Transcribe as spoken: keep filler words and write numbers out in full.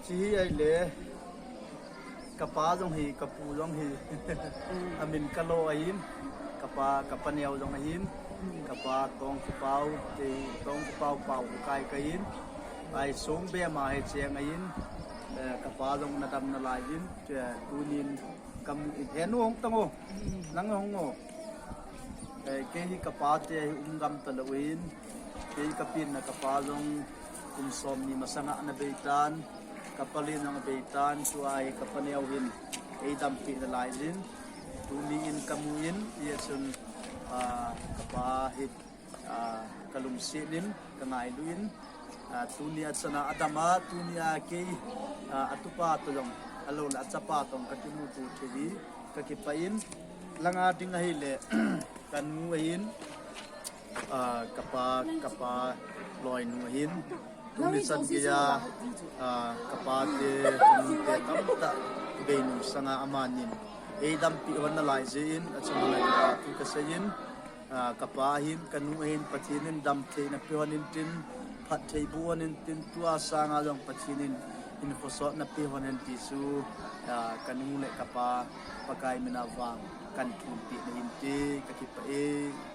Hiche hi ahile, kapa jong hi, kapu jong hi. Amin kalo ahin, kapa, kapa neo jong ahin, kapa Tongkipau, kei Tongkipau Pau Kai kahin. Ahi Songbem a hi cheng ahin, eh, kapa jong nadam nalai in, eh, tunin kamu in. Henu hung tang o, nang hung o. Eh, kei hi kapa te hi um gam talou in, kei kapenna kapa jong kum somni masanga ana beitan, kapa len jong abeitan, tua hi kapa neo hin eidampi nalai jin, tuni in kamu in, hijeh chun, ah, kapa hi, ah, kalungset in, kangailu in, ah, tuni achana adam a, tuni a kei, ah, atupa toh jong, ahilou le achapa toh jong kakimuto thei hi, kakipah in, langa ding ahile, kanu ahin, ah, kapa, kapa loinu ahin, tuni chan geiya, ah, kapa te, kanu te tamtah, beinu sanga amanin eidampi hon nalai jeh in, achunga kipathu kasei in, ah, kapa ahin, kanu ahin, Pathen in damtheina pe hon intin, phattheiboh hon intin, tua sanga jong Pathen in, in khosotna pe hon in ti chu, ah, kanu le kapa Pakai mina vang kahin thumpi na hinte, kakipah e.